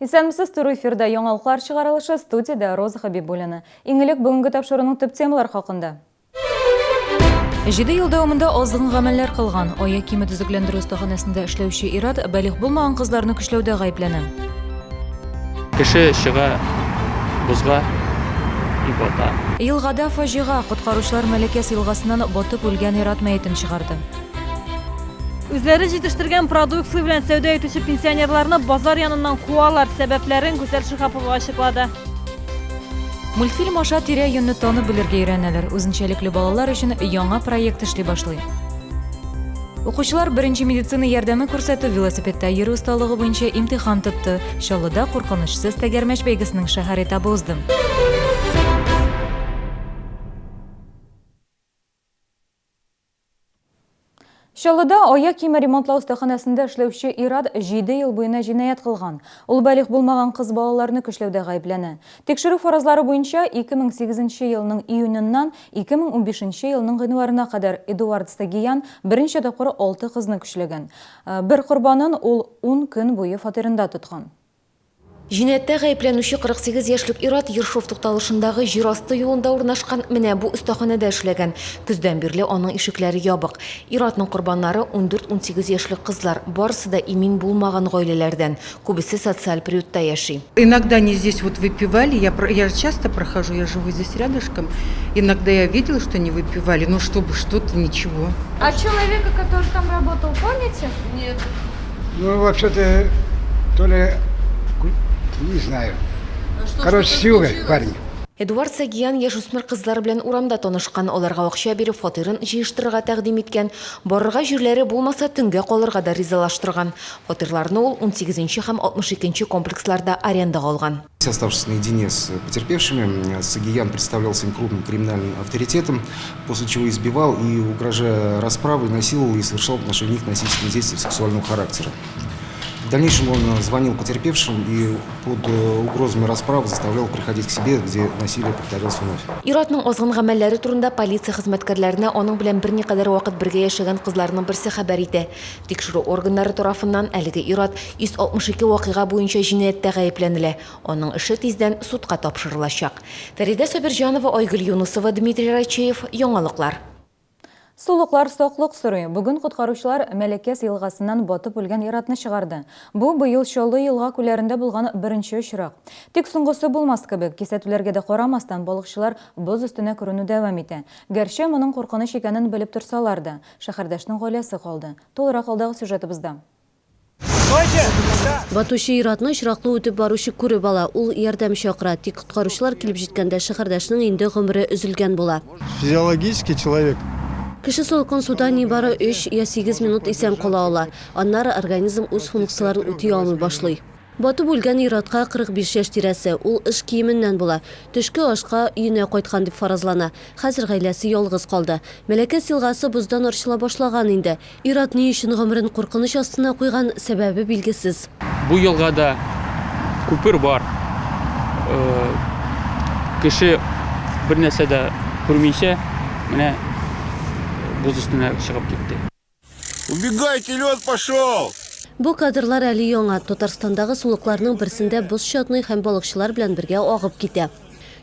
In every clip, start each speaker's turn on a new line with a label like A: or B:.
A: Исәнмесез, туры эфирда яңалыклар чыгарылышы, студиядә Роза Хәбибуллина. Иң элек бүгенге тапшыруның төп темалары хакында. Җиде ел дәвамында азгын гамәлләр кылган, аяк киеме төзекләндерү остаханәсендә эшләүче ир-ат балигъ булмаган кызларны көчләүдә гаепләнә.
B: Кеше чыга бозга и бата.
A: Елгада фаҗига, коткаручылар Мәләкәс елгасыннан батып үлгән ир-ат мәетен чыгарды.
C: Үзләре җитештергән продукция белән сәүдә итүче пенсионерларны базар яныннан куалар. Сәбәпләрен Гүзәл Шиһапова ачыклады.
A: Мультфильм аша тирә-юньне танып белергә өйрәнәләр. Үзенчәлекле балалар өчен яңа проект эшли башлый. Укучылар беренче медицина ярдәме күрсәтү, велосипедта йөрү осталыгы буенча имтихан тотты. Чаллыда куркынычсыз тәгәрмәч бәйгесенең шәһәр этабы узды. Чаллыда аяк киеме ремонтлау остаханәсендә эшләүче ир-ат җиде ел буена җинаять кылган. Ул балигъ булмаган кыз балаларны көчләүдә гаепләнә. Тикшерү фаразлары буенча, 2008 нче елның июненнан 2015 нче елның гыйнварына кадәр Эдуард Стагиян берничә тапкыр алты кызны көчләгән. Бер корбанын ул ун көн буе фатирында тоткан.
D: Җинаятьтә гаепләнүче 48 яшьлек ир-ат Ершов тукталышындагы җир асты юлында урнашкан менә бу остаханәдә эшләгән. Көздән бирле аның ишекләре ябык. Ир-атның корбаннары, ундүрт-унсигез яшьлек кызлар. Барысы да имин булмаган гаиләләрдән. Күбесе социаль приютта яши.
E: Иногда они здесь вот выпивали, я я часто прохожу, я живу здесь рядышком, иногда я видела, что они выпивали, но чтобы что-то, ничего.
C: А человека, который там работал, помните?
F: Нет.
G: Ну, вообще-то, то ли, не знаю.
F: А
G: Короче, с юга парень.
D: Эдуард Сагиян яшүсмер кызлар белән урамда танышкан, аларга акча биреп фатирын җыештырырга тәкъдим иткән. Барырга җирләре булмаса, төнгә калырга да ризалаштырган. Фатирларны ул унсигезенче һәм 62 нче комплексларда арендага алган.
H: Оставшись наедине с потерпевшими, Сагиян представлялся им крупным криминальным авторитетом, после чего избивал и, угрожая расправой, насиловал и совершал в отношении них насильственные действия сексуального характера. В дальнейшем он звонил потерпевшим и под угрозами расправы заставлял приходить к себе, где насилие повторялось вновь.
D: Ир-атның азгын гамәлләре турында полиция хезмәткәрләренә аның белән берникадәр вакыт бергә яшәгән кызларның берсе хәбәр итә. Тикшерү органнары тарафыннан әлеге ир-ат 162 вакыйга буенча җинаятьтә гаепләнелә. Аның эше тиздән судка тапшырылачак. Фәридә Сабирҗанова, Айгөл Юнысова, Дмитрий Райчеев, Яңалыклар.
A: Сулыклар саклык сорый. Бүген коткаручылар Мәләкәс елгасыннан батып үлгән ир-атны чыгарды. Бу, быел Чаллы елга-күлләрендә булган беренче очрак. Тик соңгысы булмас кебек. Кисәтүләргә дә карамастан, балыкчылар боз өстенә күренү дәвам итә. Гәрчә моның куркыныч икәнен белеп торсалар да. Шәһәрдәшнең гаиләсе калды. Тулырак алдагы сюжетыбызда.
I: Батучы ир-атны очраклы үтеп баручы күреп ала. Ул ярдәм чакыра. Тик коткаручылар килеп җиткәндә шәһәрдәшнең инде гомере өзелгән була.
J: Физиологически человек.
I: Кеше салкын суда нибары өч я сигез минут исән кала ала. Аннары организм үз функцияләрен үти алмый башлый. Батып үлгән ир-атка 45 яшь тирәсе. Ул эш киеменнән була. Төшке ашка өенә кайткан дип фаразлана. Хәзер гаиләсе ялгыз калды. Мәләкәс елгасы боздан арчыла башлаган инде. Ир-ат ни өчен гомерен куркыныч астына куйган, сәбәбе билгесез.
B: Бу елгада күпер бар. Кеше бернәрсә дә күрмичә, менә боз өстенә чыгып китте.
K: Убегайте, лед пошел!
I: Бу кадрлар әле яңа. Татарстандагы сулыкларның берсендә боз чатный һәм балыкчылар белән бергә агып китә.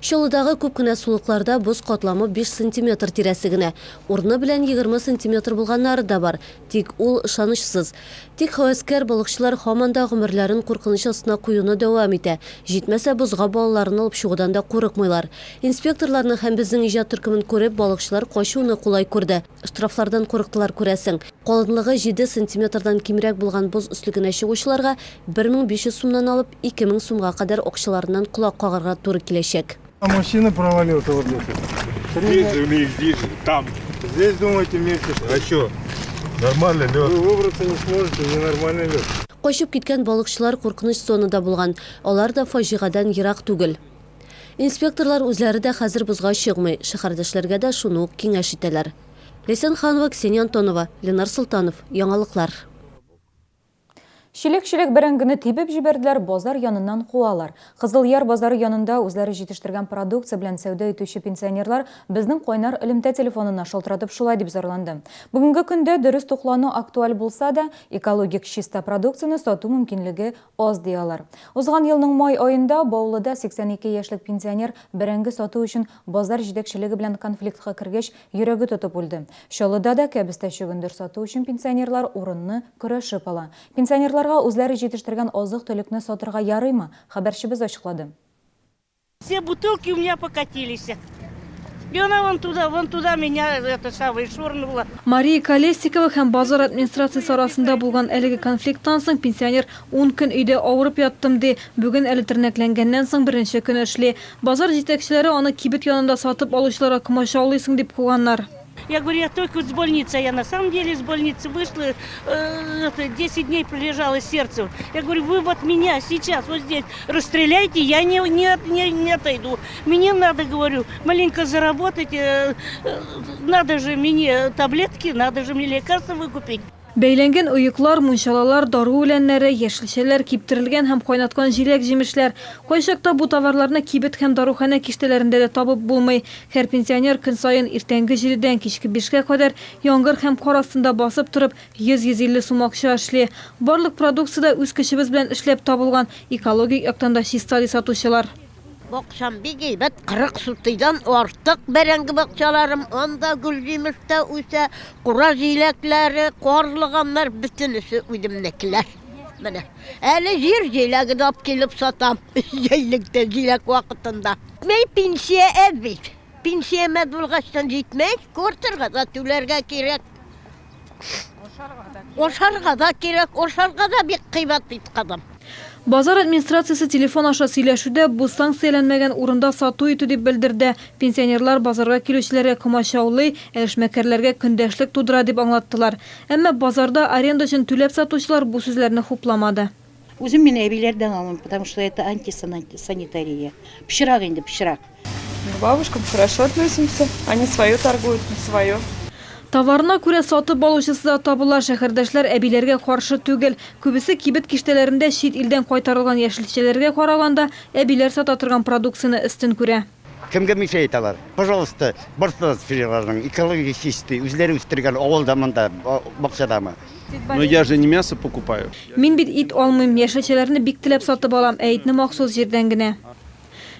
I: Чаллыдагы күп кенә сулыкларда боз катламы 5 сантиметр тирәсе генә. Урыны белән 20 сантиметр булганнары да бар. Тик ул ышанычсыз. Тик һәвәскәр балыкчылар һаман да гомерләрен куркыныч астына куюны дәвам итә. Җитмәсә, бозга балаларын алып чыгудан да курыкмыйлар. Инспекторларны һәм безнең иҗат төркемен күреп, балыкчылар качуны кулай күрде. Штрафлардан курыктылар, күрәсең. Калынлыгы җиде сантиметрдан кимрәк булган боз өслегенә чыгучыларга 1500 сумнан алып 2000 сумга кадәр акчаларыннан колак кагарга туры киләчәк.
J: Мужчина провалился вот здесь.
K: Здесь или здесь, там.
J: Здесь думаете вместе.
K: А чё? Нормально лед.
J: Вы выбраться не сможете, ненормальный лед.
I: Качып киткән балыкчылар куркыныч зонада булган. Алар да фаҗигадән ерак түгел. Инспекторлар үзләре дә хәзер бозга чыгмый, шәһәрдәшләргә дә шуны ук киңәш итәләр. Ләйсән Ханова, Ксения Антонова, Ленар Солтанов, Яңалыклар.
A: Чиләк-чиләк бәрәңгене тибеп җибәрделәр, базар яныннан куалар. Кызыл Яр базары янында үзләре җитештергән продукция белән сәүдә итүче пенсионерлар безнең кайнар элемтә телефонына шалтыратып шулай дип зарланды. Бүгенге көндә дөрес туклану актуаль булса да, экологик чиста продукцияне сату мөмкинлеге аз, ди алар. Узган елның май аенда Баулыда 82 яшьлек пенсионер бәрәңге сату өчен базар җитәкчелеге белән конфликтка кергәч, Йөрәге тотып үлде. Чаллыда да кәбестә чөгендер сату өчен пенсионерлар урынны көрәшеп ала. Пенсионерларга үзләре җитештергән азык-төлекне сатырга ярыймы? Хәбәрчебез ачыклады.
F: Все бутылки у меня покатились. И она вон туда, вон туда меня это самое швырнула.
C: Мария Колесникова һәм базар администрациясе арасында булган әлеге конфликттан соң пенсионер ун көн өйдә авырып яттым, ди. Бүген әле тернәкләнгәннән соң беренче көн эшли. Базар җитәкчеләре аны кибет янында сатып алучыларга комачаулыйсың дип куганнар.
F: Я говорю, я только с больницы, а я на самом деле из больницы вышла, это, 10 дней пролежала с сердцем. Я говорю, вы вот меня сейчас вот здесь расстреляйте, я не отойду. Мне надо, говорю, маленько заработать, надо же мне таблетки, надо же мне лекарства выкупить.
C: Бәйләнгән оеклар, мунчалалар, дару үләннәре, яшелчәләр, киптерелгән һәм кайнаткан җиләк-җимешләр. Кайчакта бу товарларны кибет һәм даруханә киштәләрендә дә табып булмый. Һәр пенсионер көн саен иртәнге җидедән кичке бишкә кадәр яңгыр һәм кар астында басып торып 100-150 сум акча эшли. Барлык продукция дә үз көчебез белән эшләп табылган, экологик яктан да чиста, ди сатучылар.
L: Бакчам бик әйбәт, 40 сутыйдан артык бәрәңге бакчаларым, анда гөлҗимеш тә үсә, кура җиләкләре, карлыганнар, бөтенесе үземнекеләр. Менә. Әле җир җиләге дә алып килеп сатам, җәйлектә җиләк вакытында. Җитмәй, пенсия әз бит. Пенсиям әз булгачтан җитмәй, квартирга да түләргә кирәк. Ашарга да кирәк, ашарга да бик кыйбат бит, кызым.
C: Базар администрациясе телефон аша сөйләшүдә бу санкцияләнмәгән урында сату итү дип белдерде. Пенсионерлар базарга килүчеләргә комачаулый, ә эшмәкәрләргә көндәшлек тудыра дип аңлаттылар. Әмма базарда аренда өчен түләп сатучылар бу сүзләрне хупламады.
M: Үзем мин әбиләрдән алмыйм, потому что это антисанитария. Пычрак инде, пычрак.
N: К бабушкам хорошо относимся. Они свое торгуют, мы свое.
C: Товарына күрә сатып алучысы да табыла, шәһәрдәшләр әбиләргә каршы түгел. Күбесе кибет киштәләрендә чит илдән кайтарылган яшелчәләргә караганда, әбиләр сата торган продукцияне өстен күрә.
O: Кемгә мешает алар? Пожалуйста, барысы да свежийларның, экология чистый, үзләре үстергән авылда монда, бакчадамы.
P: Но я же не мясо покупаю.
C: Мин бит ит алмыйм, яшелчәләрне бик теләп сатып алам, ә итне махсус җирдән генә.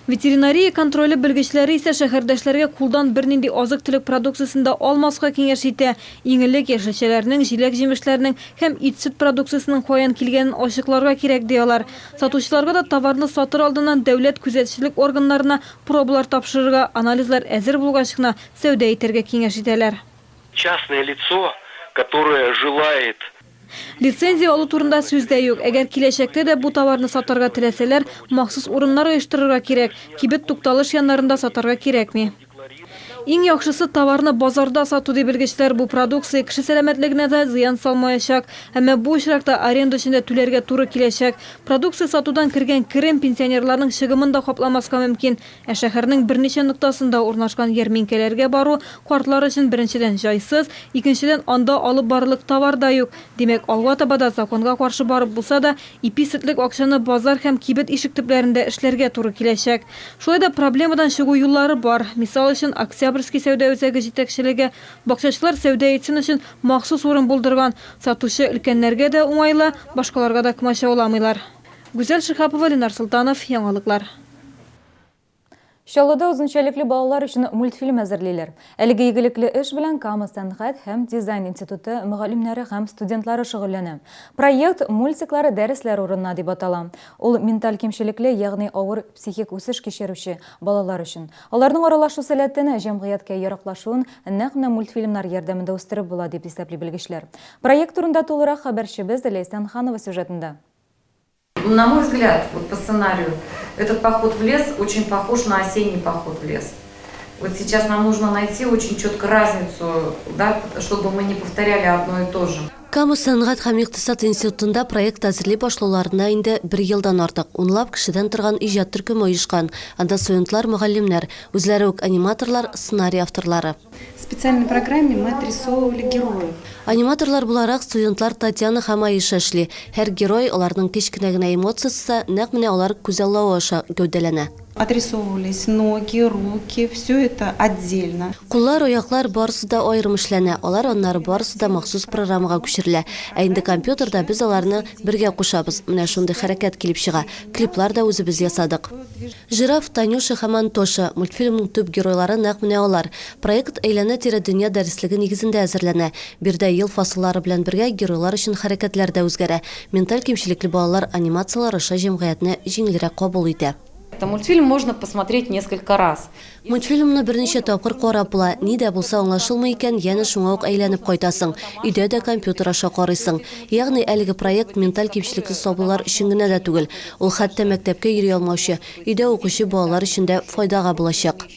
C: Ветеринария контроле белгечләре исә шәһәрдәшләргә кулдан бернинди азык-төлек продукциясен дә алмаска киңәш итә. Иң элек яшелчәләрнең, җиләк-җимешләрнең һәм ит-сөт продукциясенең каян килгәнен ачыкларга кирәк, ди алар. Сатучыларга да товарны сатыр алдыннан дәүләт күзәтчелек органнарына пробалар тапшырырга, анализлар әзер булгач кына сәүдә итәргә киңәш итәләр.
Q: Частное лицо, которое желает
C: Лицензия алу турында сүз дә юк. Әгәр киләчәктә дә бу товарны сатарга теләсәләр, махсус урыннар оештырырга кирәк. Кибет тукталыш яннарында сатарга кирәкми. Иң яхшысы товарны базарда сату, ди белгечләр. Бу продукция кеше сәламәтлегенә дә зыян салмаячак. Әмма бу очракта аренда өчен дә түләргә туры киләчәк. Продукция сатудан кергән керем пенсионерларның чыгымын да капламаска мөмкин. Ә шәһәрнең берничә ноктасында урнашкан ярминкәләргә бару картлар өчен, беренчедән, җайсыз, икенчедән, анда алып барырлык товар да юк. Димәк, алга таба да законга каршы барып булса да, ипи-сөтлек акчаны базар һәм кибет ишек төпләрендә эшләргә туры киләчәк. Шулай да проблемадан чыгу юллары бар. Мисал өчен, Октябрьский сәүдә үзәге җитәкчелеге бакчачылар сәүдә итсен өчен махсус урын булдырган. Сатучы өлкәннәргә дә уңайлы, башкаларга да комачауламыйлар. Гүзәл Шиһапова, Ленар Солтанов, Яңалыклар.
A: Чаллыда үзенчәлекле балалар өчен мультфильм әзерлиләр. Әлеге игелекле эш белән Кама сәнгать һәм дизайн институты мөгаллимнәре һәм студентлары шөгыльләнә. Проект Мультиклар дәресләр урынына дип атала. Ул менталь кимчелекле, ягъни авыр психик үсеш кичерүче балалар өчен. Аларның аралашу сәләтен, җәмгыятькә яраклашуын нәкъ менә мультфильмнар ярдәмендә үстереп була, дип исәпли белгечләр. Проект турында тулырак хәбәрчебез Ләйсән Ханова сюжетында.
R: На мой взгляд, вот по сценарию, этот поход в лес очень похож на осенний поход в лес. Вот сейчас нам нужно найти очень четко разницу, да, чтобы мы не повторяли одно и то же.
I: Кама сәнгать һәм икътисад институтында проект әзерли башлауларына инде бер елдан артык. Унлап кешедән торган иҗат төркеме оешкан. Анда студентлар, мөгаллимнәр, үзләре үк аниматорлар, сценарий авторлары.
S: В специальной программе мы отрисовывали героев.
I: Аниматорлар буларак студентлар Татьяна һәм Аиша эшли. Һәр герой, аларның кечкенә генә эмоциясе дә нәкъ менә алар күзаллавы аша гәүдәләнә.
S: Отрисовывались ноги, руки, все это отдельно.
I: Куллар, аяклар, барысы да аерым эшләнә, алар аннары барысы да махсус программага күчерелә. Ә инде компьютерда без аларны бергә кушабыз. Менә шундый хәрәкәт килеп чыга. Клиплар да үзебез ясадык. Жираф, Танюша һәм Антоша, мультфильмның төп геройлары нәкъ менә алар. Проект Әйләнә-тирә дөнья дәреслеге нигезендә әзерләнә. Биредә ел фасыллары белән бергә геройлар өчен хәрәкәтләр дә үзгәрә. Менталь кимчелекле балалар анимацияләр аша җәмгыятьне җиңелрәк кабул итә.
R: Это мультфильм можно посмотреть несколько раз.
I: Мультфильмны берничә тапкыр карап була. Ни дә булса аңлашылмый икән, янә шуңа ук әйләнеп кайтасың. Өйдә дә компьютер аша карыйсың. Ягъни әлеге проект менталь кимчелекле сабыйлар өчен генә дә түгел. Ул хәтта мәктәпкә йөри алмаучы, өйдә укучы балалар өчен дә файдага булачак.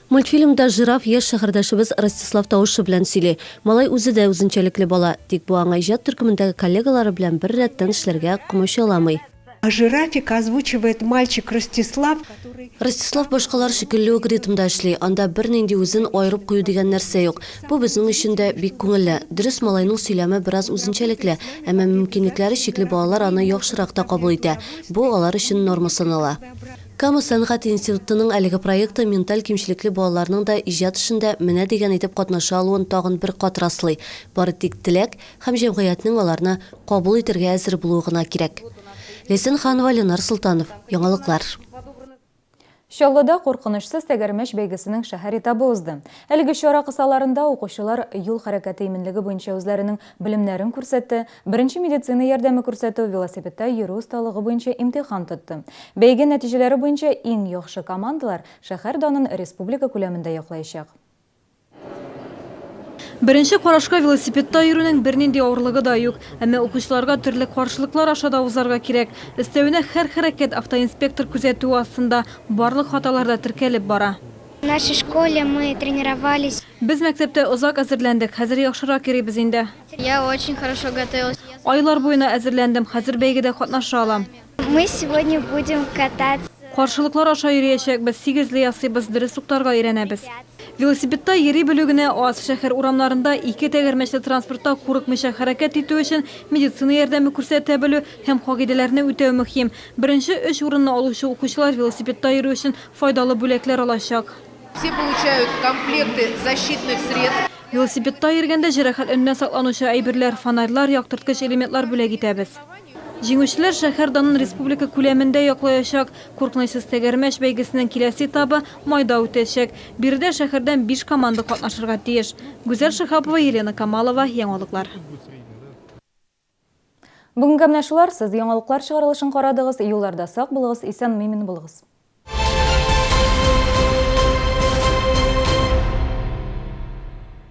I: Мультфильмда жираф яшь шәһәрдәшебез Ростислав тавышы белән сөйли. Малай үзе дә үзенчәлекле бала, тик бу аңа иҗат төркемендәге коллегалары белән бер рәттән эшләргә комачауламый.
S: Жирафика озвучивает мальчик Ростислав, который.
I: Ростислав башкалар шикелле үк ритмда эшли, анда бернинди үзен аерып кую дигән нәрсә юк. Бу безнең өчен дә бик күңелле. Дөрес, малайның сөйләме бераз үзенчәлекле, әмма мөмкинлекләре чикле балалар аны яхшырак та кабул итә. Бу алар өчен норма санала. Кама сәнгать институтының әлеге проекты менталь кимчелекле балаларның да иҗат эшендә менә дигән итеп катнаша алуын тагын бер кат раслый. Бары тик теләк һәм җәмгыятьнең аларны кабул итәргә әзер булуы гына кирәк. Ләйсән Ханова, Ленар Солтанов. Яңалыклар.
A: Чаллыда куркынычсыз тәгәрмәч бәйгесенең шәһәр этабы узды. Әлеге чара кысаларында укучылар юл хәрәкәте иминлеге буенча үзләренең белемнәрен күрсәтте, беренче медицина ярдәме күрсәтү, велосипедта йөрү осталыгы буенча имтихан тотты. Бәйге нәтиҗәләре буенча иң яхшы командалар шәһәр данын республика күләмендә яклаячак.
C: Беренче карашка велосипедта йөрүнең бернинди авырлыгы да юк. Әмма укучыларга төрле каршылыклар аша да узарга кирәк. Өстәвенә, һәр хәрәкәт автоинспектор күзәтүе астында, барлык хаталар да теркәлеп бара.
T: В нашей школе мы тренировались.
C: Без мәктәптә озак әзерләндек, хәзер яхшырак йөрибез инде.
T: Я очень хорошо готовилась.
C: Айлар буена әзерләндем, хәзер бәйгедә катнаша алам.
T: Мы сегодня будем кататься.
C: Каршылыклар аша йөриячәкбез, сигезле ясыйбыз, дөрес туктарга өйрәнәбез. Велосипедта йөри белү генә аз, шәһәр урамнарында ике тәгәрмәчле транспортта курыкмыйча хәрәкәт итү өчен медицина ярдәме күрсәтә белү һәм кагыйдәләрне үтәү мөһим. Беренче өч урынны алучы укучылар велосипедта йөрү өчен файдалы бүләкләр алачак.
U: Все получают комплекты защитных средств.
C: Велосипедта йөргәндә җәрәхәтләнүдән сакланучы әйберләр, фонарьлар, яктырткыч элементлар бүләк итәбез. Җиңүчеләр шәһәр данын республика күләмендә яклаячак. Куркынычсыз тәгәрмәч бәйгесенең киләсе этабы майда үтәчәк. Биредә шәһәрдән биш команда катнашырга тиеш. Гүзәл Шиһапова, Елена Камалова, Яңалыклар.
A: Бүгенгә менә шулар. Сез яңалыклар чыгарылышын карадыгыз. Юлларда сак булыгыз, исән-имин булыгыз.